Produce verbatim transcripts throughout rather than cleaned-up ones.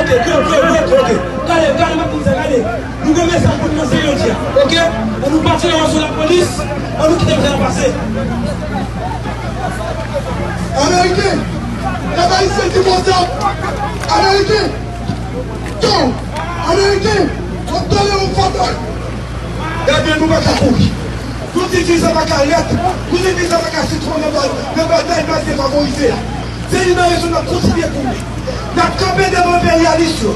Ok, ok, ok, ok. Gade, gade, m ap di sa, gade. Nou gen mesaj pou nou lanse jodi a, ok? An nou pa tire sou lapolis, an nou kite mesaj la pase. Ameriken, pèp ayisyen ki konsa. Ameriken, yo, Ameriken, w ap tande yon fatra. Ebyen, nou pa ka kouri. Nou ti fi sa pa ka lèt. Nou ti fi sa pa ka sitwon nan ba-, nan batay blan defavorize a. Se youn nan rezon n ap kontinye kouri. N ap kanpe devan enperyalis yo.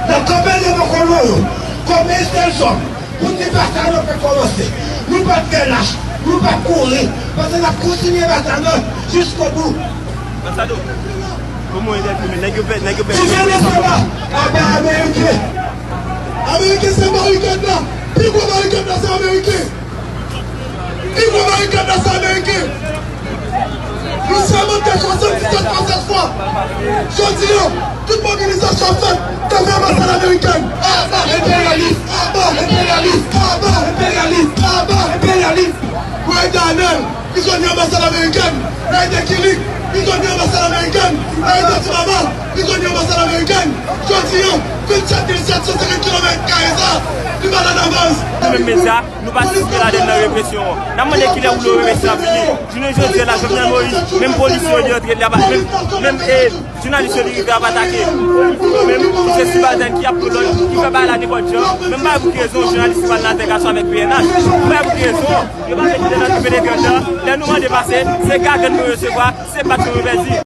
N ap kanpe devan kolon yo. Kòm yon sèl zòm. Pou ti batay yo fè kòmanse. Nou p ap fè lach. Nou p ap kouri. Paske n ap kontinye batay lan jiskobou. Masado, kòman w entèprete nèg yo pè, nèg yo pè. Ti Venezuela, aba Ameriken. Ameriken se barikad la. Pi gwo barikad la se Ameriken. Pi gwo barikad la se Ameriken. Nou sèmante swasanndisèt fwa, sèt fwa. Jodi a, tout mobilizasyon fèt devan anbasad amerikèn. Aba enperyalis! Aba enperyalis! Aba enperyalis! Aba enperyalis! Mwen ede Anèl, prizonye anbasad amerikèn. Mwen ede Kilik, prizonye anbasad amerikèn. Mwen ede Ti Mama, prizonye anbasad amerikèn. Jodi a, vennsèt mil sèt san senkant kilomèt kare sa, li malad avans. Nou menm medya, nou patisipe ladan nan represyon an. N ap mande kilè woule represyon ap vini. Jounen jodi a la, Jovenel Moïse, menm polis yo li antre, li ap, menm, menm, e, jounalis yo li rive ap atake. Polis yo menm, se sibaltèn ki ap pran lòd, ki fè bagay la nenpòt jan. Men m pa wè pou ki rezon jounalis ki pral nan altèkasyon avèk P N H. M pa wè pou ki rezon. Yo pa vle kite nan tou penetre anndan. Lè nou mande pase, se gagant nou resevwa, se bat nou pèdi.